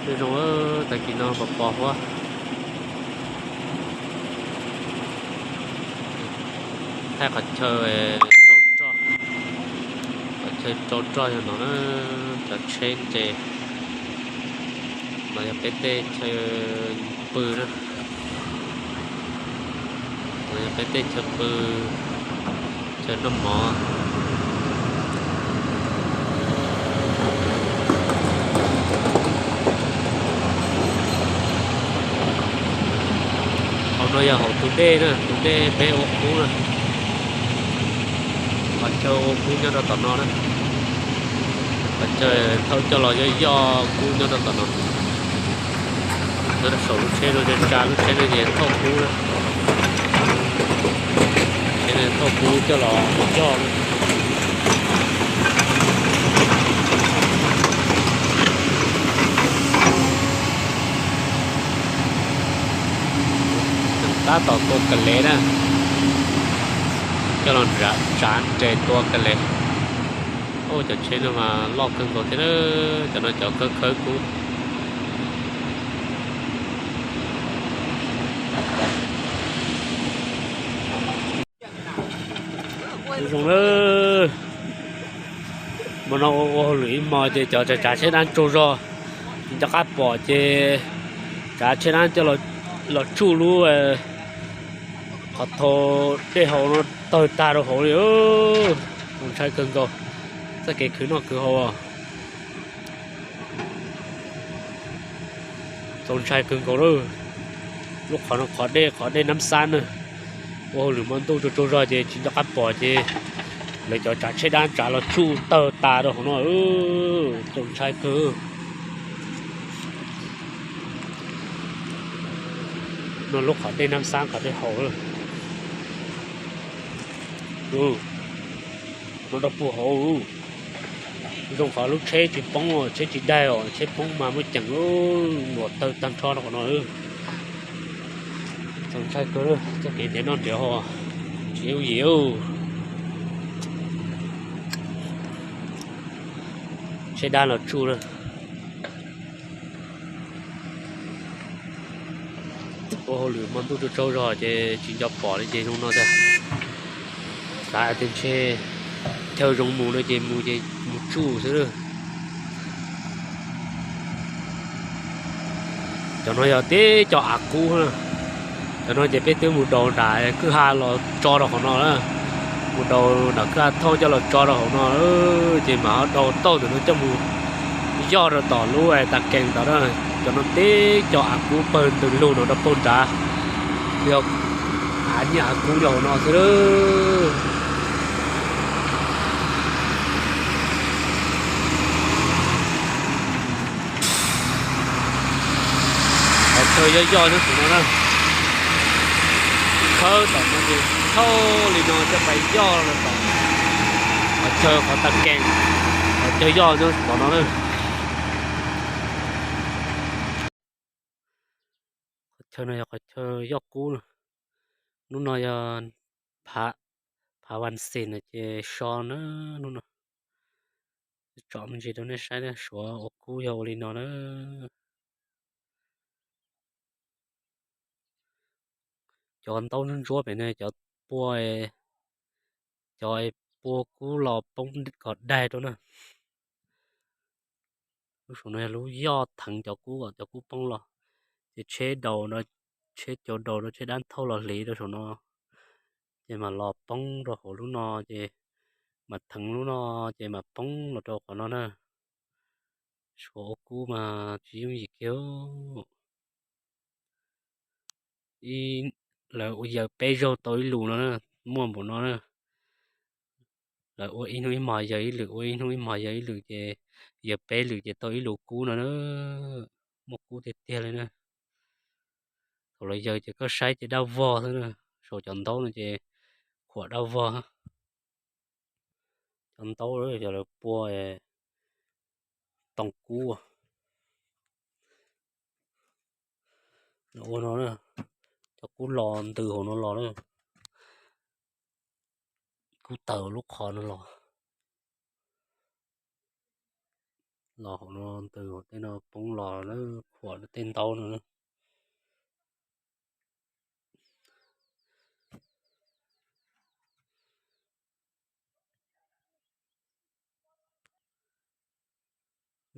Zoo zoo, tag kis no pos pos huab. Thaij qhov chaw, qhov chaw rau roj yog no na, cov tsheb ntses. No yog peb tej chaw pw na. No yog peb tej chaw pw, chaw noj mov. Hauv no yog hauv tus dej na, tus dej peb ua kub na. Qhov chaw ua kub nyob rau tom no na. Qhov chaw thauj coj los yoj yoj kub nyob rau tom no. Nyob rau saum lub tsheb no, tsa lub tsheb no ces thauj kub na. Tsheb no thauj kub coj los yoj. Tab tom tua ka lev na, coj los tsav nres tua ka lev. Cov tsheb no mas loj kawg nkaus thiab, cov no cov khawb khawb kub. Zoo, hmo no ua hauj lwm ib hmo ces cov tsav tsheb dab tsaug zog, nco qab pom ces tsav tsheb dab coj los tsuj lub qhov thau dej haus no tawg tag rau hauv li. Txaus ntshai kawg nkaus, txoj kev khwv noj khwv haus txaus ntshai kawg nkaus lawm. Lub qhov no qhov dej, qhov dej Nab Xab na. Ua hauj lwm hmo ntuj tsaug tsaug zog ces tsis nco qab pom ces lawv cov tsav tsheb dab tsav los tsuj tawg tas rau hauv no, txaus ntshai kawg. No lub qhov dej Nab Xab qhov dej haus. No rau puag hauv. Zoo qhov lub tsheb tsis poob, tsheb tsis daig os, tsheb poob mas muaj ceem, luam tawg tag nrho rau qhov no. Txaus ntshai kawg, txoj kev nrhiav noj nrhiav haus tsis yooj yim. Tsheb dab los tsuj lawm. Ua hauj lwm hmo ntuj tsaug tsaug zog ces tsis nco pom li ces zoo no tiag. Xav tias ntshe chaw zoo mus no ces mus ces mus tsuj xwb. Cov no yog tib co av kub na. Cov no ces peb twb mus daus nram kwj ha los tso rau hauv no na. Mus daus nram kwj ha thauj coj los tso rau hauv no, ces mam ho daus tauj ntawm no coj mus yoj rau tom lub tas kees tod na. Cov no tib co av kub pawg ntws lug no rau puag nrad, yog av nyiaj av kub nyob hauv no xwb. Qhov chaw yoj yoj nyob saum no na. Khawb tom no ces thauj li no coj pais yoj los tom qhov chaw qhov tas kees, qhov chaw yoj nyob tom no na. Qhov chaw no yog qhov chaw yoj kub na. Hnub no yog phav vas xis no ces so na. Hnub no tsom me ntsis rau nej saib na, suav ua kub yog ua li no na. Cov ntaub ntsuab ntsuab pem no cov pua, cov pua kub los poob kom daig rau na. Lub saum no yog lub yoj theev cov kub kom cov kub poob los, ces tsheb daus, tsheb cau daus rau tsheb dab thauj los hliv rau saum no, ces mam los poob rau hauv lub no, ces mam theev lub no, ces mam poob los rau qhov no na. Suav ua kub mas tsis yooj yim kiag. Lawv ua yaws peb zaug tau ib lus no na, muaj npaum no na. Lawv ua ib hnub ib hmos yaws ib lwm, ua ib hnub ib hmos yaws ib lwm ces yaws peb lwm ces tau ib lus kub no na. Muaj kub tiag tiag li na. Thaum lawv yaws ces koj saib ces daj vog xwb na. Saum cov ntaub no ces khuam daj vog. Cov ntaub yog lawv pua toom kub. Ua no, cov kub los ntws hauv no los na. Kub tawm lub qhov no los. Los hauv no ntws tej no poob los lawm, khuam tej ntaub no.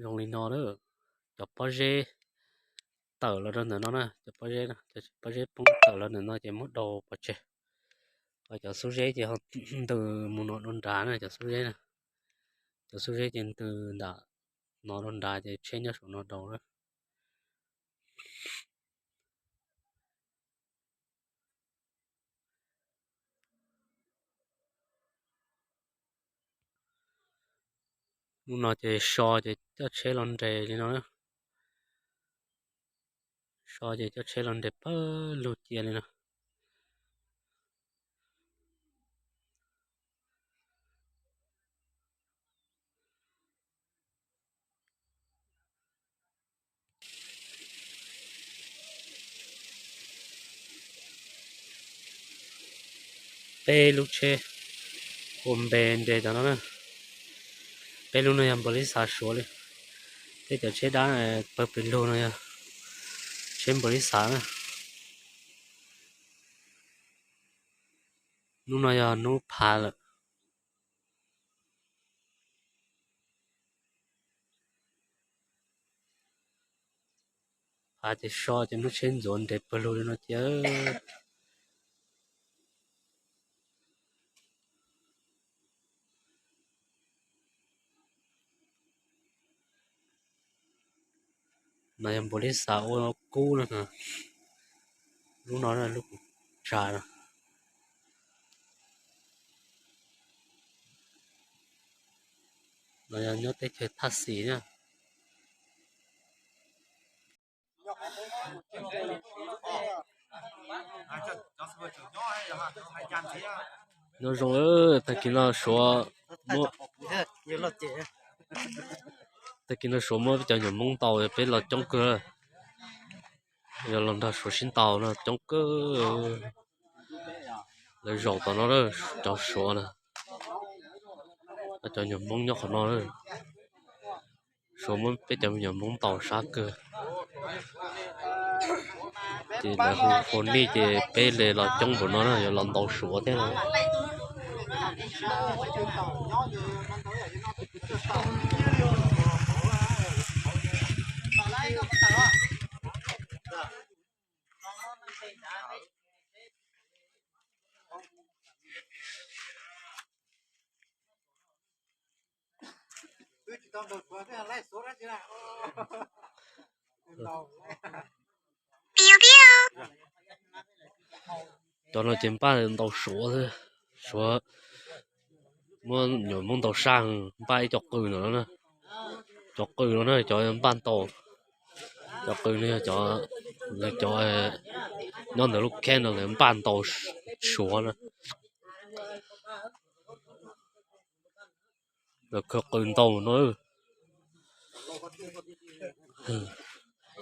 Zoo li no, cov pob zeb tawm los rau ntawm no na, cov pob zeb, cov pob zeb poob tawm los ntawm no ces muab daus pov tseg. Cov xub zeb ces ho ntws mus no rau nrad na, cov xub zeb na, cov xub zeb ces ntws nram no rau nrad ces tsheb nyob saum no daus na. Hnub no ces so ces coj tsheb los nres li no. So ces coj tsheb los nres pawg lug cia li no. Peb lub tsheb ua npe nres cov no na. Peb lub no yog npaum li xav Suav li. Tej cov tsheb dab pawg pes lug no yog tsheb npaum li xav na. Hnub no yog hnub phav lawm. Phav ces so ces lub tsheb ntxuav nres pawg lug li no cia. No yog npaum li xav ua kub no. Lub no lub kuv tsa no. No yog nyob teb chaws Thaj Xis na. Nyob zoo, tag kis no Suav muab, tag kis no Suav muab peb cov nyuam Hmoob ntaus, peb los coob kawg. Yog los nrog Suav sib ntaus no coob kawg. Lawv zaum tom no, cov Suav na, cov nyuam Hmoob nyob qhov no. Suav muab peb cov me nyuam Hmoob ntaus sab kawg. Ces lawv hu hu nej ces peb li los coob npaum no na, yuav los ntaus Suav thiab no. Cov no ces npaj ntaus Suav xwb. Suav muab nyuam Hmoob ntaus sab, npaj ib co qws no na. Cov qws no na cov npaj ntaus. Cov qws no yog cov, cov nyob ntawm lub kheeb no lawv npaj ntaus Suav na. Lawv khaws qws ntaus no.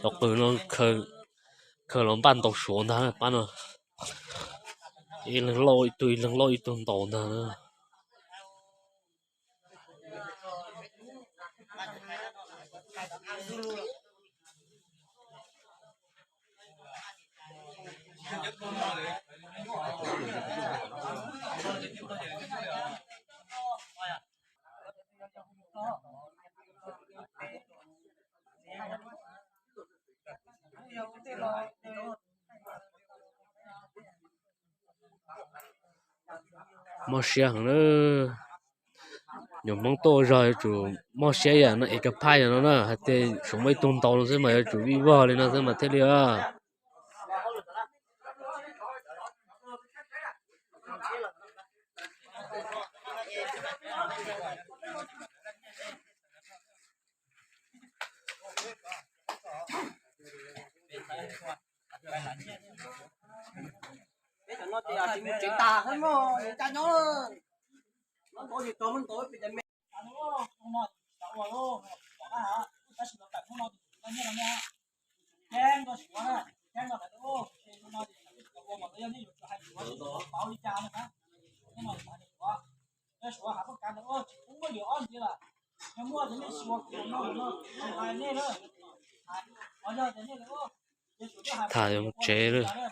Cov qws no khaws los npaj ntaus Suav ntag pab no. Ib leeg lauj ib tug, ib leeg lauj ib tug ntaus ntag. Mob siab heev na. Nyuam Hmoob tuaj zog yuav tsum mob siab ib yam no es ka phaj yam no na, hais tias tsuas muaj ib tug ntaus no xwb mas yuav tsum vij vog li no xwb mas thiaj li. Peb cov no ces tsis mus tsev tas, nyob nyob ntau ntau pem cov me. Tab sis no tam hnub no nyiaj no nyiaj, Jav nkaus Suav na, Jav nkaus lawv ua no ces ua mas tau yog nej yuav tsum hais Suav, pauv li cas no na. Suav no hais Suav, yog Suav hais poj kav ntawd tsis pub muaj lwm ob ntxiv lawm, yog muaj ces nej Tham mus tsev lawm.